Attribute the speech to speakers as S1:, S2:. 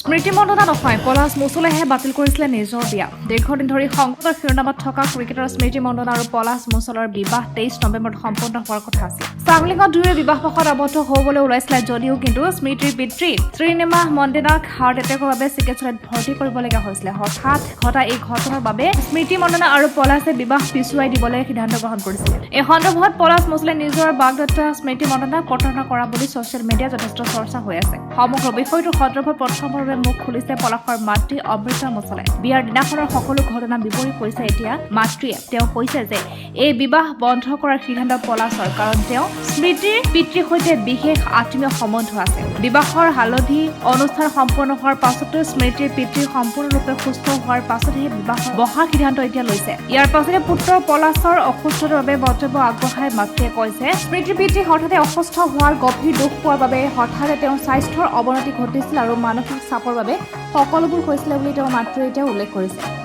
S1: স্মৃতি মন্দনা নহয়, পলাশ মুছলেহে বাতিল কৰিছিলে নিজৰ বিয়া। দীৰ্ঘদিন ধৰি সংসদৰ শিৰোনামত থকা ক্ৰিকেটাৰ স্মৃতি মন্দনা আৰু পলাশ মুছলৰ বিবাহ 23 নৱেম্বৰত সম্পন্ন হোৱাৰ কথা আছিল। চাংলিঙত দুয়োৰে বিবাহ পাশত আবদ্ধ হ'বলৈ ওলাইছিলে যদিও কিন্তু স্মৃতিৰ পিতৃ শ্ৰীনিমা মন্দিনাক হাৰ্ট এটেকৰ বাবে চিকিৎসালয়ত ভৰ্তি কৰিবলগীয়া হৈছিলে। হঠাৎ ঘটা এই ঘটনাৰ বাবে স্মৃতি মন্দনা আৰু পলাশে বিবাহ পিছুৱাই দিবলৈ সিদ্ধান্ত গ্ৰহণ কৰিছিলে। এই সন্দৰ্ভত পলাশ মুছলে নিজৰ বাগদত্তা স্মৃতি মন্দনাক প্ৰতাৰণা কৰা বুলি ছচিয়েল মিডিয়াত যথেষ্ট চৰ্চা হৈ আছে। সমগ্ৰ বিষয়টোৰ সন্দৰ্ভত প্ৰথমবাৰৰ বাবে মুখ খুলিছে পলাশৰ মাতৃ অমৃতা মুছলে। বিয়াৰ দিনাখনৰ সকলো ঘটনা বিৱৰি কৈছে এতিয়া মাতৃয়ে। তেওঁ কৈছে যে এই বিবাহ বন্ধ কৰাৰ সিদ্ধান্ত পলাশৰ, কাৰণ তেওঁ স্মৃতিৰ পিতৃৰ সৈতে বিশেষ আত্মীয় সম্বন্ধ আছে। বিবাহৰ হালধি অনুষ্ঠান সম্পন্ন হোৱাৰ পাছতো স্মৃতিৰ পিতৃ সম্পূৰ্ণৰূপে সুস্থ হোৱাৰ পাছতহে বিবাহৰ বহাৰ সিদ্ধান্ত এতিয়া লৈছে। ইয়াৰ পাছতে পুত্ৰ পলাশৰ অসুস্থতাৰ বাবে মন্তব্য আগবঢ়াই মাতৃয়ে কৈছে, স্মৃতিৰ পিতৃ হঠাতে অসুস্থ হোৱাৰ গভীৰ দুখ পোৱাৰ বাবে হঠাতে তেওঁৰ স্বাস্থ্যৰ অৱনতি ঘটিছিল আৰু মানসিক চাপৰ বাবে সকলোবোৰ হৈছিলে বুলি তেওঁৰ মাতৃয়ে এতিয়া উল্লেখ কৰিছে।